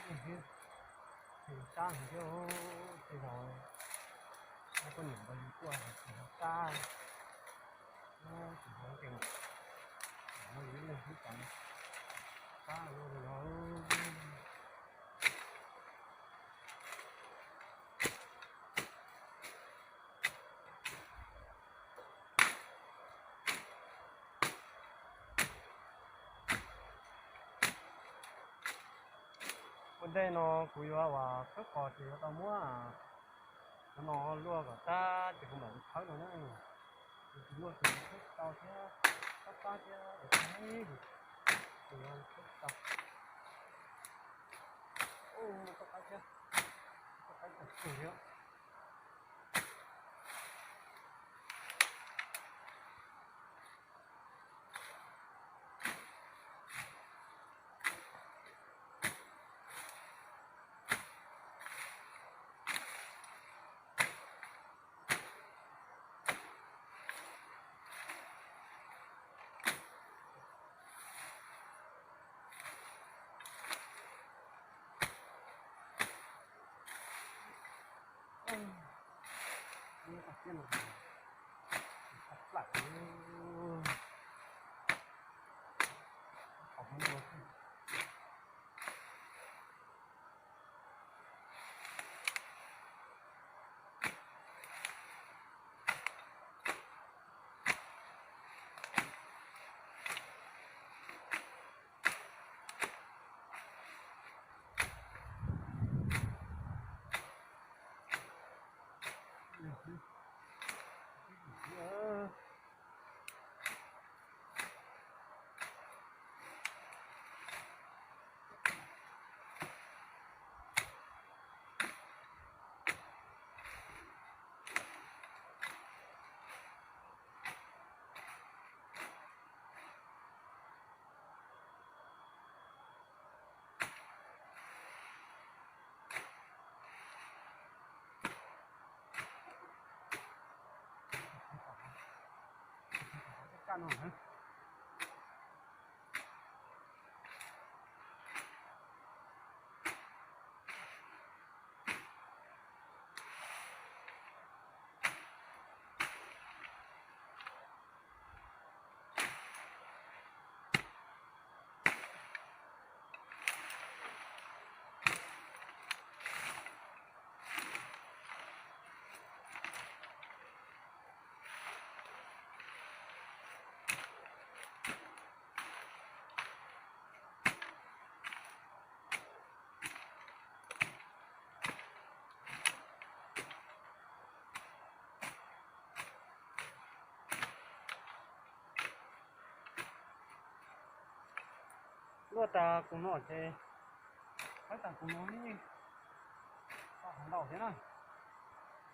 Tsis sab heev thiab, tej zaum muaj poj niam ntaus yus tuaj tsis sab, tsis sab nkees, muaj yus ib leeg xwb tas sab luaj li no. Ua ntej no kuv yuav ua khawb qos ces yuav tau muab cov no luaj kom tag ces kuv mam li khawb no na. Kuv tsis luaj ces khawb tsis tau thiab, qab qab thiab es tag, ces yuav khawb tsis tau. Ub, toj qaib thiab, toj qaib tag kawg thiab. Luaj tas kuv no ces, khawb tas kuv no yeej tau heev ntau thiab na.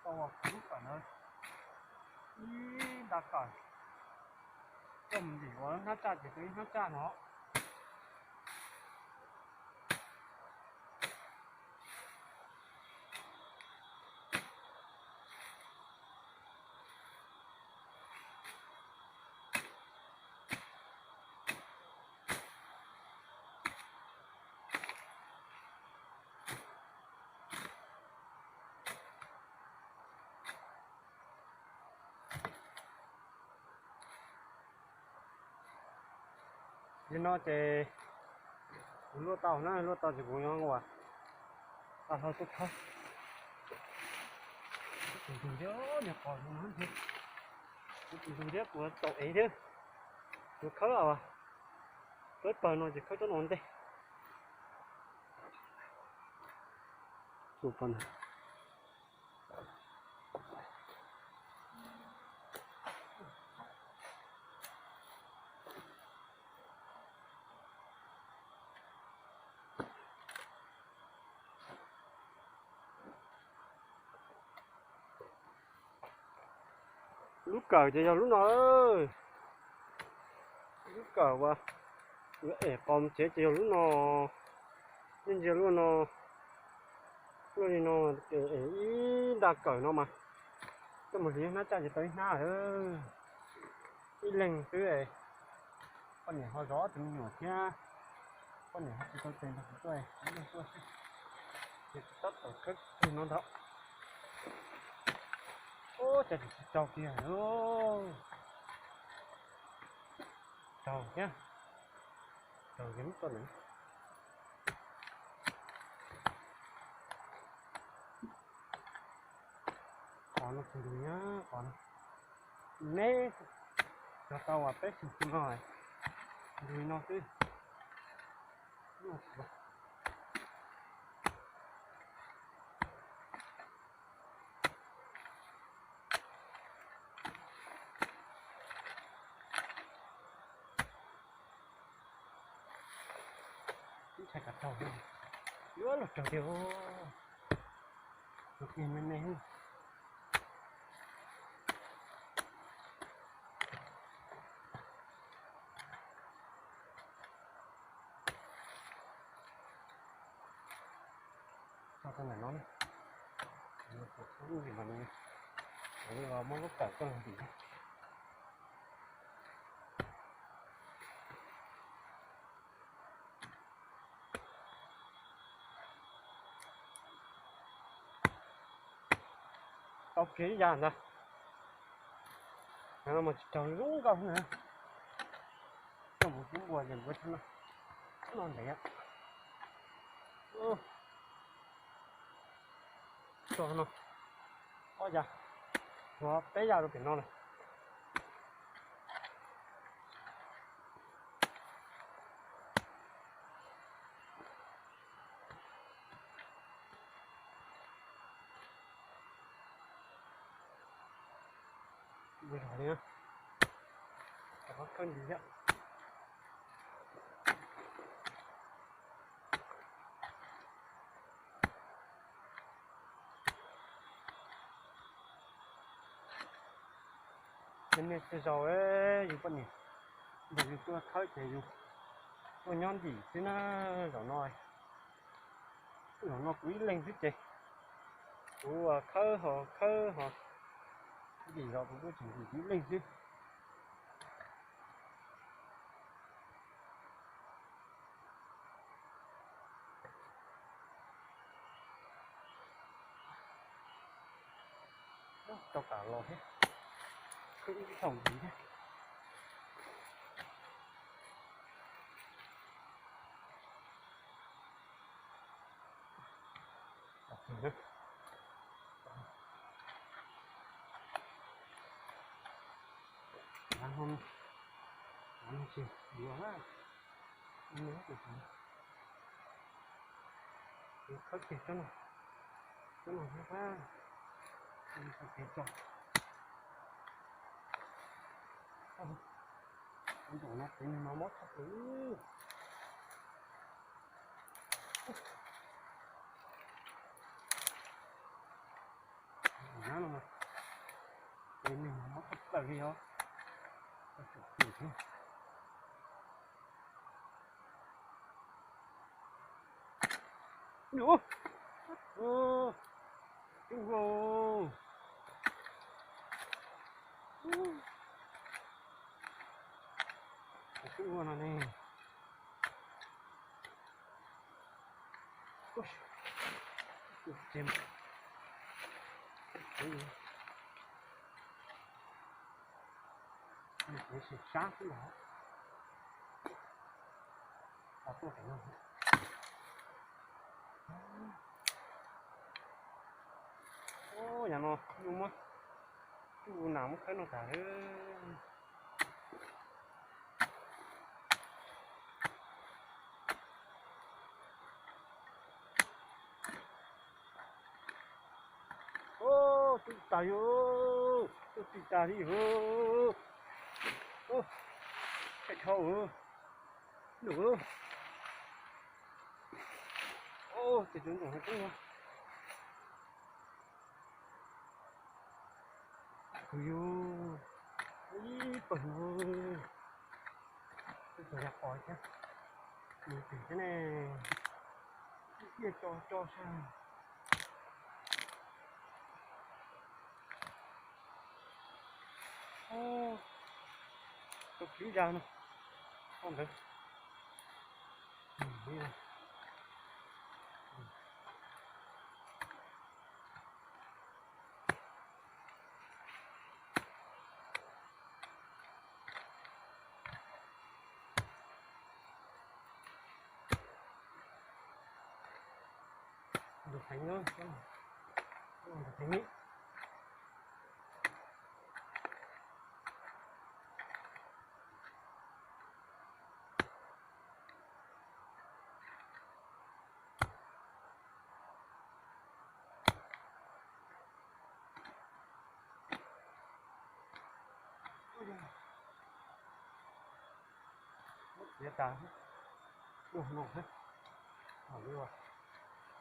Tau ua kuv lub kawm ntawd ib nta kawm, coj mus ntim ua hnab tsaj ces tau ib hnab tsaj no. Li no ces kuv luaj tau na, luaj tau ces kuv yuav ua tau hlau tuaj khawb. Kuv tus ntug thiab, niag qos tus no thiab, kuv tus ntug thiab kuv tau ev thiab. Kuv khawb a, khawb pawg no ces khawb cov no ntej. Lub kawm ces yog lub no. Lub kawm uas yuav em qos tsev ces yog lub no. Nej ntsia lub no, luaj li no, es ib nta kawm no mas coj mus hliv hnab tsaj ces tau ib hnab lawm. Ib leeg xwb, poj niam ho zov tus me nyuam thiab, poj niam ho tsis tau tes nrog kuv tuaj, ib leeg tuaj xwb. Tab tom khawb kiag no ntag. Ub, cas tsis raug kiag. Raug thiab. Raug kiag muab tuaj lawm. Qhov no tsis ntws, qhov no neb, cog tau uas peb xyoo no, ntws no xwb. Ib txhais kav raug, yuav luag raug tiag. Tus kiag me me. Tso rau ntawm no, muab lub kawm tuaj los tim. Tau kev ib yam ntag. Mas tsis raug zoo nkauj na. Coj mus kub npua ces npua tsis no, no ntev. Tso no, ob yav, tshuav peb yav rau pem no lawm. Ua li, rov qab khawb ntsis thiab. Niaj niaj txhua zaus yus poj niam nrog yus tuaj khawb ces yus tuaj nyob ntim xwb na. Zaum no, zaum no kuv ib leeg xwb ces kuv khawb ho khawb ho ntim los kuv kuj tseem ntim kuv ib leeg xwb. Tau kam los thiab, khawb ib thaum ntxiv thiab. Khawb kiag tsob no, tsob no thiab, tso kev tso. Ntawm no pem no mob tshaj plaws. Ntawm no mas pem no mob tshaj plaws li os. Ub, ub, ub, ub no ne. Sab xwb los. Tuaj pem no. Ub, yog no yuav muab cuj nas muab khawb no tas. Ub, tuaj tas yus, tuaj tsis tas li yus. Ub, thaij dhau lawm. Ub, ces tus ntoo no twb muaj. Kuv yus ib pawg no, twb tsis yog qos thiab, nws twb thiab ne, ib tiaj tso tso sab. Tau kiv zag no, tau ntawd. Theev, theev. Txiav tas, dua no,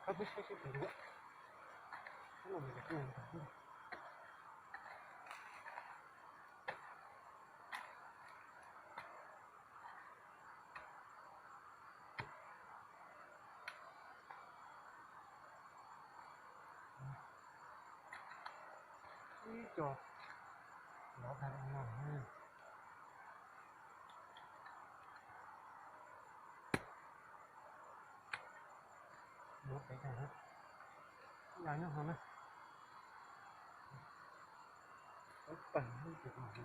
khawb peb saib seb puas dua. Ib co lov tag no. Muab peb tag, ya nyob hauv na. Peb pawg lub tsis muaj.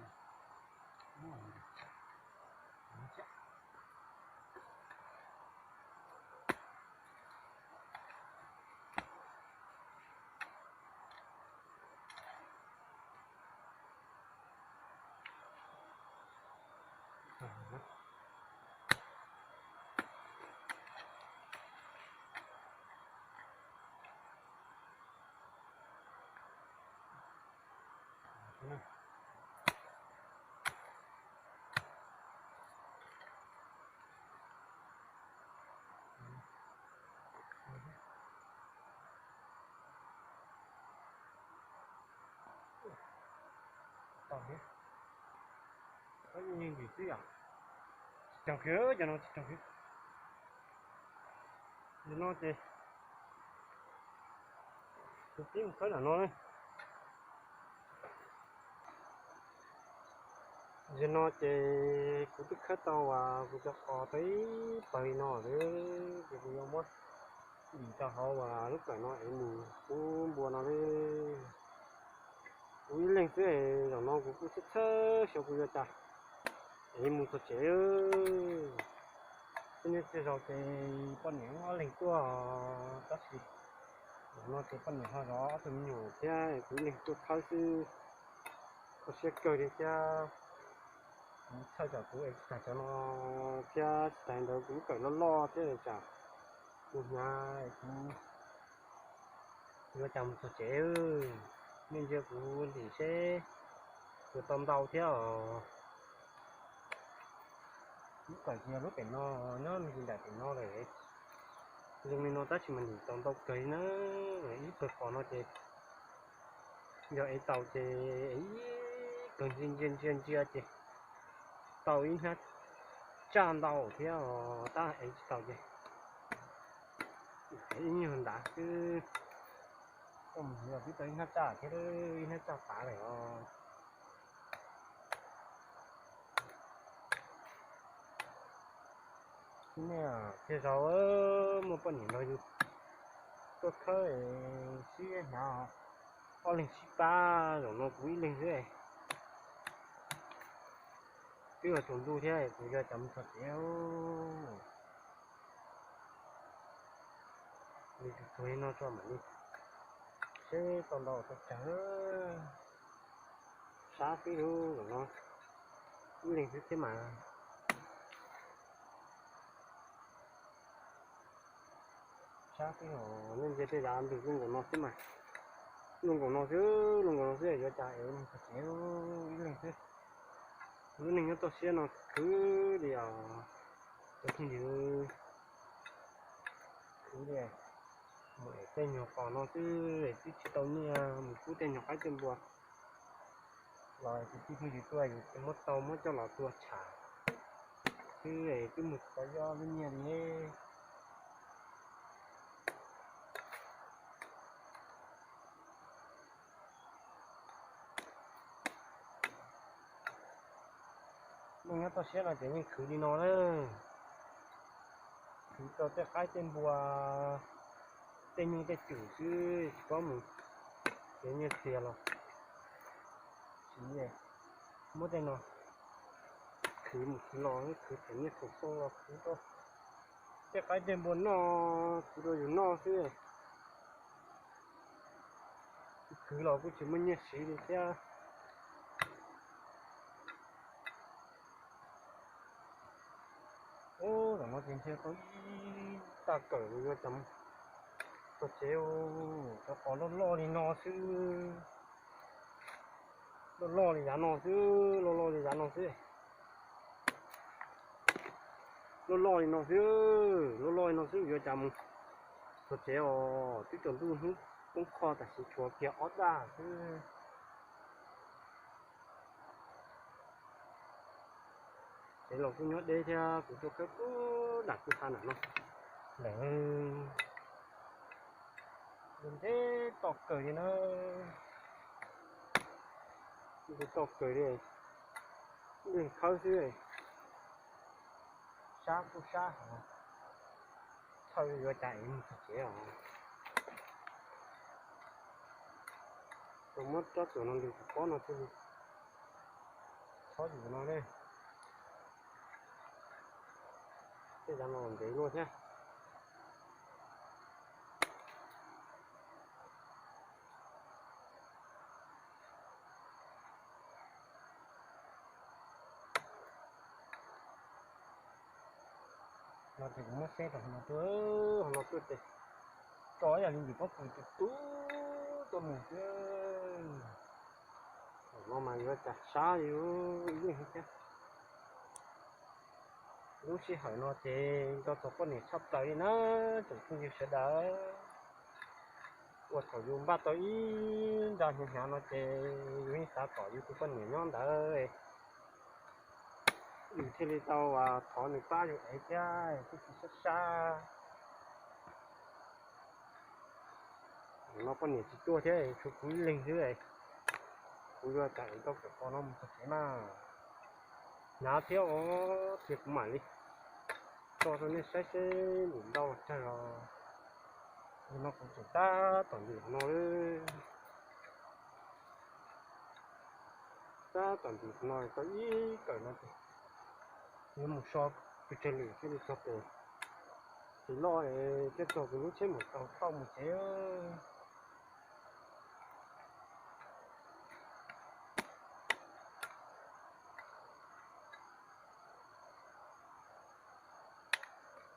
Tau thiab. Ib ntsis xwb yom. Tsis tsoo kiag, cov no tsis tsoo kiag. Yog no ces kuv pib mus khawb nram no na. Yog no ces kuv twb khawb tau uas kuv cov qos tau ib pawg li no lawm, ces kuv yuav muab ntim rau hauv uas lub kawm no es mus pub npua no li. Kuv ib leeg xwb, zaum no kuv kuj txhawj txhawj xyov kuv yuav cas es mus txog tsev. Txhua niaj txhia zaus ces poj niam ob leeg tuaj, tab sis zaum no ces poj niam ho zov ob tug me nyuam thiab kuv ib leeg tuaj khawb xwb. Kho siab kawg li thiab, kuv txhawj tsam kuv ev tsis tag cov no thiab tsis tas li ntawd kuv lub kawm loj loj thiab tsam kuv hnyav kuv yuav cas mus txog tsev. Nej ntsia kuv ntim seb kuv tau ntau thiab os. Lub kawm ces yog lub pem no, nyob me ntsis nram pem no lawm. Zoo li no tab sis mas ntim tau ntau kawg li na. Ib pawg qos no ces yog ev tau ces ev ib kawg ntsia ntsia ntsia ntsia ces tau ib hnab tsaj ntau thiab os, tab ev tsis tau ces ev ib nyuag ntav xwb. Koj mus yog twb tau ib hnab tsaj thiab, ib hnab tsaj tav lawm os. Nej txhia zaus muaj poj niam nrog yus tuaj khawb sib hnyav, ob leeg sib pab, zaum no kuv ib leeg xwb. Twb yuav tsaus ntuj thiab kuv yuav cas mus txog tsev. Li tus tuag li no tso mam li seb tau ntau tau tsawg. Sab xwb lauj, zaum no ib leeg xwb thiab mas. Sab xwb os, nej ntsia tej zav ntws luaj nkaus no xwb mas. Luaj nkaus no xwb, luaj nkaus no xwb yuav cas es mus txog tsev ib leeg xwb. Lub neej nyob toj siab no khwv li os, cov phooj ywg. Khwv li, mus ev tej nyuag qos no xwb es twb tsis tau nyiaj mus pub tej nyuag qaib tej npua los tus tij phooj ywg tuaj yus muab tau muab coj los tua tsham xwb es twb mus tsis tau ib ob lub nyiaj li. Neej nyob toj siab no ces yeej khwv li no na. Khwv rau tej qaib tej npua, tej nyuj tej twm xwb tsis paub mus ev nyiaj txiag los siv. Muab tej no khwv mus khwv los, khwv them nyiaj them xyoo los khwv rau tej qaib tej npua noj, khwv rau yus noj xwb. Kwv los kuj tsis muaj nyiaj siv li thiab. Ub, zaum no ces nrhiav tau ib tag kawm yuav cas mus txog tsev. Cov qos loj loj li no xwb, loj loj li yav no xwb, loj loj li yav no xwb, loj loj li no xwb, loj loj li no xwb yuav cas mus txog tsev os. Twb tsaus ntuj hnub poob qho tam sim tshuav kiag ob daj xwb. Tsev laus kuj nyob deb thiab, kuv tuaj khawb pub dam kwj ha nram no lawm. Ntev toj kawg li na, ntev toj kawg li, yeej khawb xwb. Sab kuj sab heev, txhawj yuav cas es mus txog tsev os. Tau muab tsob txuas no lwg tus pob no thiaj li txhob yus no ne. Tej zav no ntev luaj thiab. No ces kuv muab xeb rau hauv no tuaj, hauv no tuaj ces tso ib yam li ntawm pob kws tus tub tuaj mus xwb. Thaum no mas yuav cas sab li ib leeg thiab. Lub sij hawm no ces nco txog poj niam tshaj plaws li na, tsoom phooj ywg sawv daws. Ua thaum yus npaj tau ib nra hnyav hnyav no ces yus yeej xav kom yus tus poj niam nyob ntawd, yus thiaj li tau thov nws pab yus ev thiab, thiaj tsis sab sab. Zaum no poj niam tsis tuaj thiab, tshuav kuv ib leeg xwb. Kuv yuav tsum ev tau kawm qos no mus txog tsev mas. Hnyav thiab os, thiab kuv mam li tso rau nej saib seb nws ntau tsawg os. Zaum no kuv tseem tab tom ntim no, tab tom ntim no tau ib kawm no ces yuav mus so pes tsawg lwm thiaj li txog pem. Tsis loj es thiaj txog kuv lub tsheb maum taus thauj mus tsev.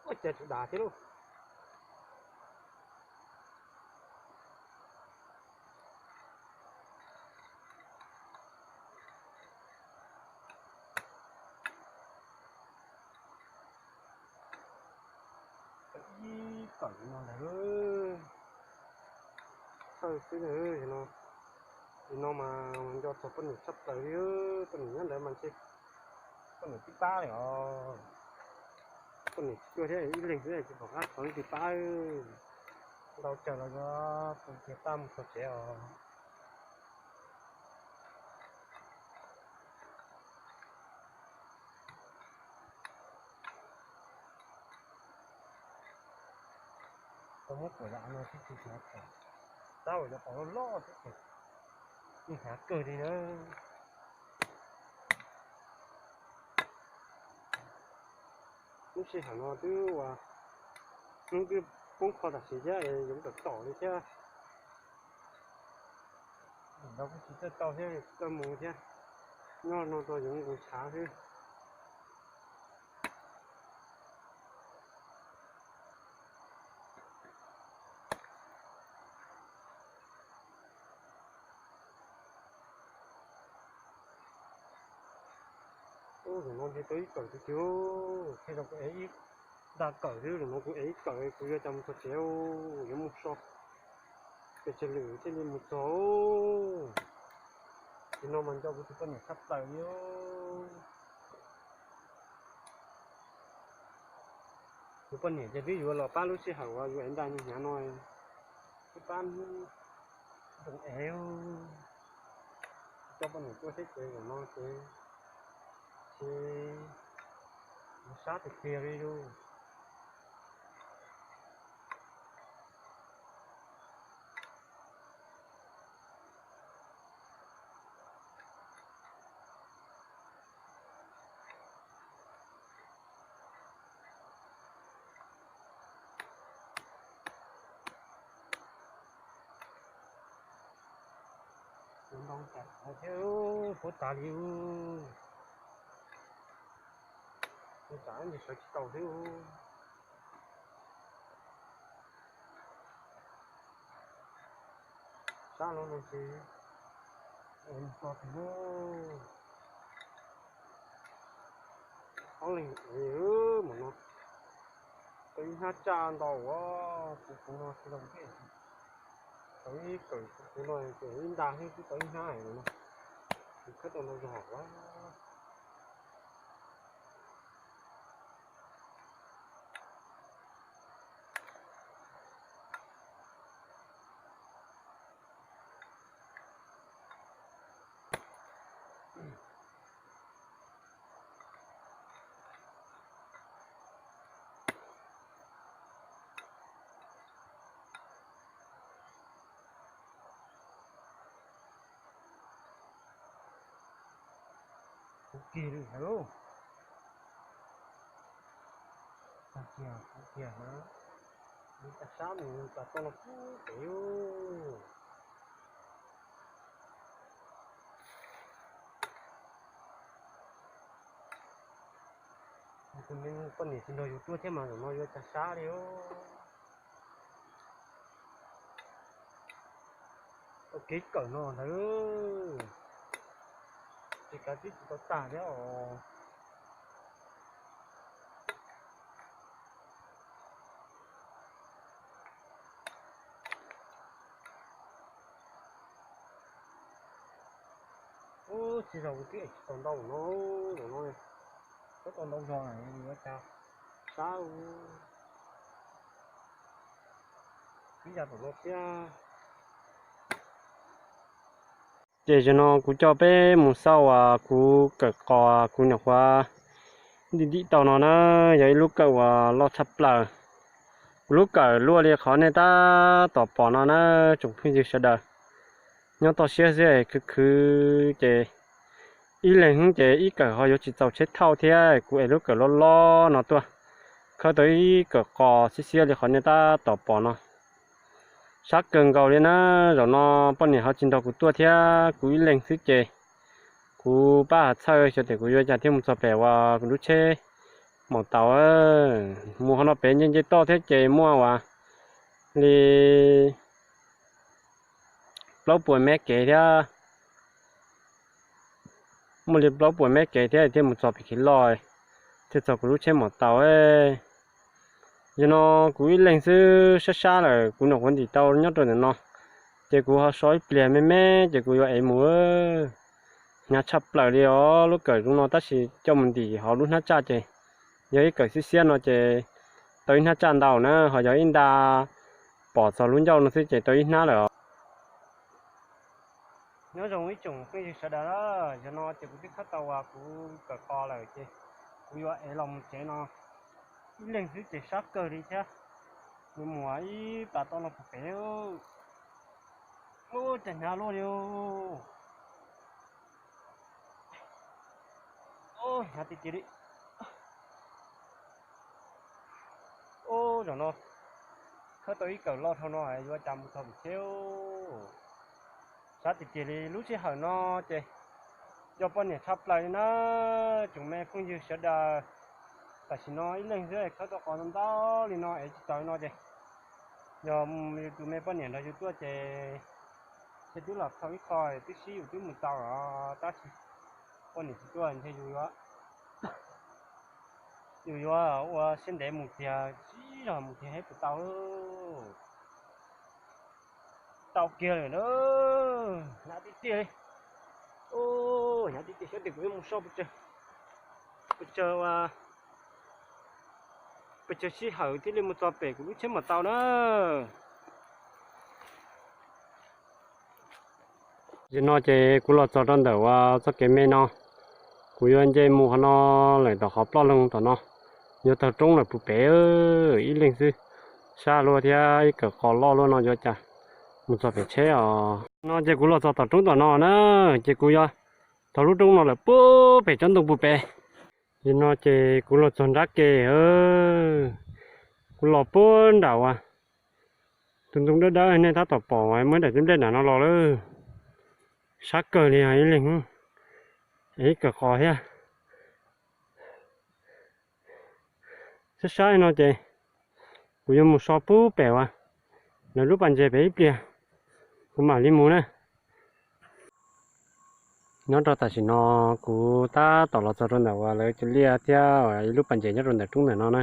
Ua cas tsum dav thiab lauj. Ib kawm no ntag, txhawj xwb no. Li no mas nco txog poj niam tshaj plaws li, poj niam nyob ntawd mas ntshe poj niam twb pab li os. Poj niam tsis tuaj thiab, ib leeg xwb tsis pom qab thov leej twg pab. Ntau tsawg los yuav tu kiag pab mus txog tsev os. Tau muab kuam yam no xwb tsis hnyav, tab uas cov qos loj loj xwb ces yeej hnyav kawg li na. Lub sij hawm no twb ua hnub twb poob qho tam sim thiab, yoov tawm tom li thiab. Ntawd kuj tsis txawj tau thiab, tsis txawj mus thiab, nyob no tau yoov nqus tshav xwb. Ub, zaum no ntshe tau ib kawm tiag tiag, thiaj zoo kuv ev ib nta kawm xwb, zaum no kuv ev ib kawm kuv yuav cas mus txog tsev, yuav mus so pes tsawg lwm thiaj li mus txog. Tim no mas nco kuv tus poj niam tshaj plaws li. Tus poj niam ces twb yuav los pab lub sij hawm uas yus ev nra hnyav no, twb pab zoo ev. Coj poj niam tuaj teb chaws zaum no ces, ces sab tiag tiag li lauj. Thiab, puab tas li, tas ntsis sawv tsis tau thiab. Sab no no ces mus txog tim no, ob leeg mus no, tau ib hnab tsaj ntau ua, kuv kuv no tsis zoo thiab. Tau ib kawm kuv kuv no ces ib nta thiab twb tau ib hnab no, kuv khawb tau ntau zog ua. Kuv kiag li hauv, tag kiag kuv kiag na, lub caj sab mus tas toj no pub pem. Tus me poj niam tsis nrog yus tuaj thiab mas zaum no yuav cas sab li. Tau kev kawm no ntag, ces kav tsij tsis tau tag thiab os. Ub, tsis zaum twb ev tsis tau ntau no, zaum no tau tau ntau zog yuav cas sab ub. Ib yam tom no thiab. Ces zaum no kuv coj peb mus xauj uas kuv kawm qos kuv nyuam qhuav ntim ntim tau no na, yog ib lub kawm uas loj tshaj plaws. Kuv lub kawm luaj li qhov nej tab tom pom no na, tsoom phooj ywg sawv daws. Nyob toj siab xwb khwv khwv ces ib leeg xwb ces ib kawm ho yuav tsis txaus tsheb thauj thiab, kuv ev lub kawm loj loj no tuaj khawb tau ib kawm qos xiab xiab li qhov nej tab tom pom no. Sab kawg nkaus li na, zaum no poj niam ho tsis nrog kuv tuaj thiab, kuv ib leeg xwb ces kuv pab has txhawj xyov tias kuv yuav cas thiaj mus txog pem uas kuv lub tsheb maum taus. Mus qhov no pem nce nce toj thiab ces muaj uas li plaub puas mev kev thiab, muaj li plaub puas mev kev thiab thiaj mus txog pem kev loj, thiaj txog kuv lub tsheb maum taus. Yog no kuv ib leeg xwb sab sab lawm, kuv nyuam qhuav ntim tau nyob rau ntawm no, ces kuv ho so ib pliag me me ces kuv yuav ev mus. Hnyav tshaj plaws li os lub kawm zoo no tab sis coj mus ntim hauv lub hnab tsaj ces yog ib kawm xiab xiab no ces tau ib hnab tsaj ntau na, ho yog ib nta pom txog lub ncauj no xwb ces tau ib hnab lawm os. Nyob zoo ib tsoom phooj ywg sawv daws na, yog no ces kuv twb khawb tau uas kuv kawm qos lawm ces kuv yuav ev los mus tsev no. Ib leeg xwb ces sab kawg li thiab. Mus mus ib pas toj no puag pem. Ub, cas hnyav luaj li. Ub, hnyav tiag tiag li. Ub, zaum no khawb tau ib kawm loj dhau no yuav cas mus txog pem tsheb. Sab tiag tiag li lub sij hawm no ces yog poj niam tshaj plaws li na, tsoom me phooj ywg sawv daws. Tam sim no ib leeg xwb khawb tau qos ntau li no es tsis txaus li no ces yog yus tus me poj niam nrog yus tuaj ces thiaj twb los txhaum ib qho twb sib yus twb mus tau os, tab sis poj niam tsis tuaj ntshe yus yuav, yus yuav ua siab ntev mus tiag, sib zog mus tiag thiab puas tau. Tau kiag lawm na, hnyav tiag tiag li. Hnyav tiag tiag, xyov tias kuv yuav mus soj pes tsawg, pes tsawg sij hawm thiaj li mus txog pem kuv lub tsheb maum taus na. Yog no ces kuv los txog rau ntawm uas txoj kev me no, kuv yuav nce mus qhov no lawm tom qhov ploj loo tom no, yuav taug roob lawm puag pem, ib leeg xwb sab luaj thiab ib kawm qos loj luaj no yuav cas mus txog pem tsheb os. No ces kuv los txog tom roob tom no na, ces kuv yuav taug lub roob no lawm puag pem tsob ntoo puag pem. Yog no ces kuv los txog nrab ke, kuv los puag nram uas tus ntoo dawb dawb nej tab tom pom muaj ib daim nplej nram no los lawm. Sab kawg li ib leeg, ib kawm qos thiab. Sab sab no ces kuv yuav mus so pub pem uas lawv lub pas ntses pem ib pliag, kuv mam li mus na. Nyob rau tam sim no kuv tab tom los txog rau ntawm uas lawv cov liaj thiab ib lub pas ntses nyob rau ntawm roob ntawm no na.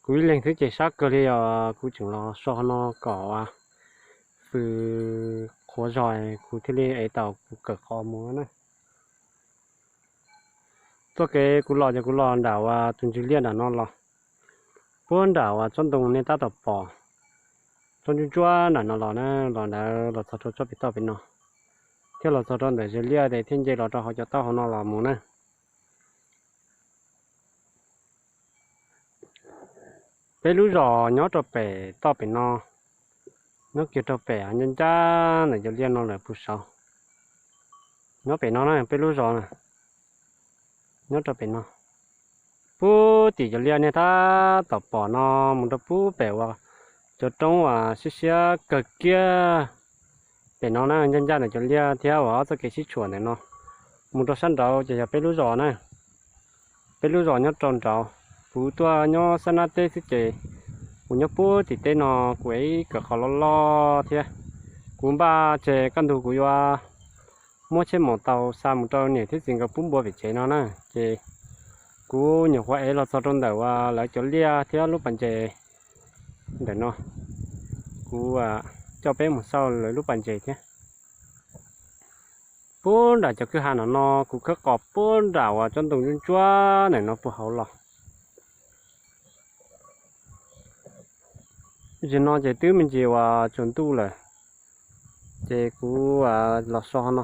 Kuv ib leeg xwb ces sab kawg li os, kuv tseem los so no kom uas fws qhuav zog kuv thiaj li ev tau kuv kawm qos mus na. Txoj kev kuv los ces kuv los nram uas tus ntsis liaj nram no los, puag nram uas tsob ntoo nej tab tom pom, tsob ntsuab ntsuab nram no los na, los ntawd los txog rau tsob pem toj pem no, thiab los txog rau ntawm ze liaj ces thiaj nce los rau hauv cov taub hau no los mus na. Peb lub zos nyob rau pem toj pem no, nyob kiag rau pem ncaj ncaj ntawm cov liaj no lawm puag saud. Nyob pem no na, peb lub zos na, nyob rau pem no. Puag tim cov liaj nej tab tom pom no mus rau puag pem uas cov roob uas siab siab kawg kiag pem no na, ncaj ncaj ntawm cov liaj thiab uas ob txoj kev sib tshuam ntawm no mus rau sab nraud ces yog peb lub zos na. Peb lub zos nyob rau nraud, kuv tuaj nyob Xab Nab teb xwb ces kuv nyob puag tim teb no, kuv ev ib kawm qos loj loj thiab. Kuv npaj tseg kaj ntug kuv yuav muab tsheb maus taus xa mus rau niam thiab txiv nkawd pub npua pem tsev no na, ces kuv nyuam qhuav ev los txog rau ntawm uas lawv cov liaj thiab lub pas ntses ntawm no, kuv coj peb mus xauj lawv lub pas ntses thiab. Puag nram cov kwj ha no no kuv khawb qos puag nram uas tsob ntoo ntsuab ntsuab ntawm no puag hauv los. Zim no ces twb me ntsis uas tsaus ntuj lawm, ces kuv los so no.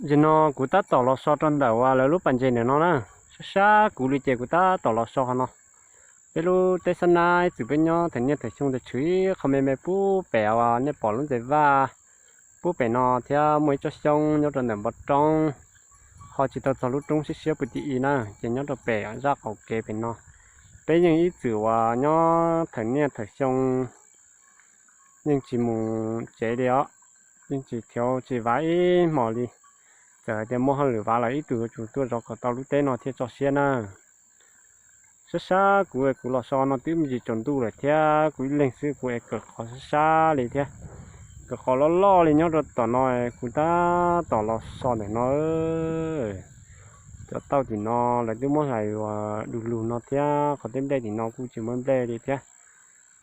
Zim no kuv tab tom los so rau ntawm uas lawv lub pas ntses ntawm no na, sab sab kuv li ces kuv tab tom los so no. Peb lub teb Xab Nab ib txwm peb nyob thaum niaj thaum xyoo ntawd tshwm ib qho me me puag pem uas nej pom lub ntxeev vaj puag pem no thiab muaj ib tsob xyoob nyob rau ntawm npoo roob, ho tsis tau txog lub roob siab siab puag tim i na, ces nyob rau pem zaj qaum kev pem no. Peb yeej ib txwm uas nyob thaum niaj thaum xyoo yeej tsis mus tsev li os, yeej tsis khiav tsis vav ib hmos li. Txawm hais tias muaj hauj lwm vav los ib tug yuav tsum tuaj zov kom tau lub teb no thiaj tso siab na. Sab sab kuv, kuv los so no twb me ntsis tsaus ntuj lawm thiab kuv ib leeg xwb kuv es kawm qos sab sab li thiab. Kawm qos loj loj li nyob rau tom no, kuv tab tom los so ntawm no. Cov tauj tim no lawv twb muab hlais uas du lug no thiab qhov teb nplej tim no kuj tsis muaj nplej li thiab.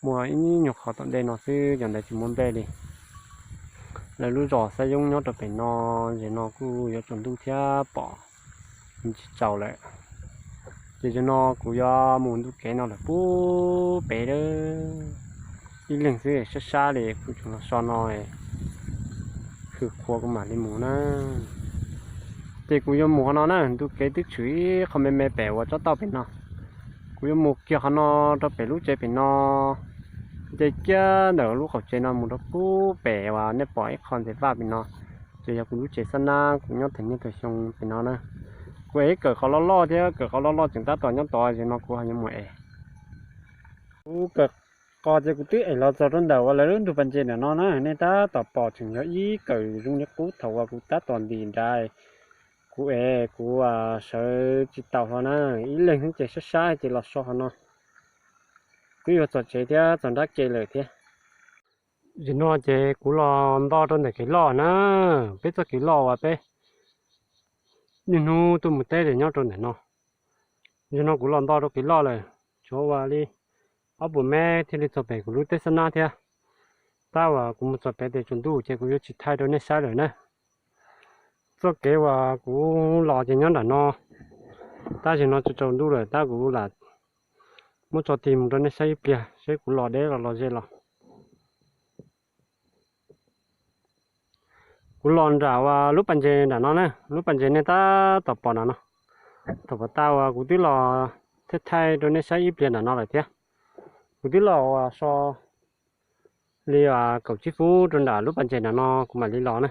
Muaj ib nyuag qhov tom ntej no xwb, cov ntawd tsis muaj nplej li. Lawv lub zos Xab Yoob nyob rau pem no, zem no kuj yuav tsaus ntuj thiab pom tsis tsaus lawm. Ces zaum no kuv yuav mus ntu kev no lawm puag pem lawm. Ib leeg xwb sab sab li kuv tseem los so no, hwm qhuav kuv mam li mus na. Ces kuv yuav mus qhov no na, ntu kev twb tshwm ib qho me me pem uas tsob tauj pem no. Kuv yuav mus kiag qhov no rau pem lub tsev pem no, nce kiag ntawm lub qaum tsev no mus rau puag pem uas nej pom ib qho ntxeev vaj pem no, ces yog kuv lub tsev Xab Nab kuv nyob thaum niaj thaum xyoo pem no na. Kuv ev kawm qos loj loj thiab, kawm qos loj loj tseem tab tom nyob tod, zaum no kuv ho yuav mus ev. Kuv kawm qos ces kuv twb ev los txog rau ntawm uas lawv lub ntug pas ntses ntawm no na, nej tab tom pom tseem yog ib kawm zoo li qub thaum uas kuv tab tom ntim nrad. Kuv ev kuv sawv tsis taus hlo na, ib leeg xwb ces sab sab ces los so hlo no. Twb yuav txog tsev thiab txog nrab ke lawm thiab. Zaum no ces kuv los nto rau ntawm kev loj na, peb txoj kev loj uas peb niaj hnub tuaj mus teb ces nyob rau ntawm no. Zaum no kuv los nto rau kev loj lawm, tshuav ua li ob puas mev thiaj li txog pem kuv lub teb Xab Nab thiab. Tab uas kuv mus txog pem ces tsaus ntuj ces kuv yuav tsis thaij rau nej saib lawm na. Txoj kev uas kuv los ces nyob nram no, tab zaum no tsaus tsaus ntuj lawm tab kuv lam muab tso tig mus rau nej saib ib pliag seb kuv los deb los los ze los. Kuv los nram uas lub pas ntses nram no na, lub pas ntses nej tab tom pom nram no. Thaum pom tag uas kuv twb los thaij thaij rau nej saib ib pliag nram no lawm thiab. Kuv twb los uas so li uas kaum tsib fub rau nram lub pas ntses nram no kuv mam li los na.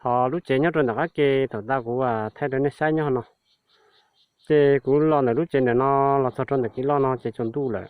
Ho lub tsev nyob rau ntawm qab ke thaum ntawd kuv thaij rau nej saib nyob no. Ces kuv los ntawm lub tsev ntawm no los txog rau ntawm kev loj no ces tsaus ntuj lawm.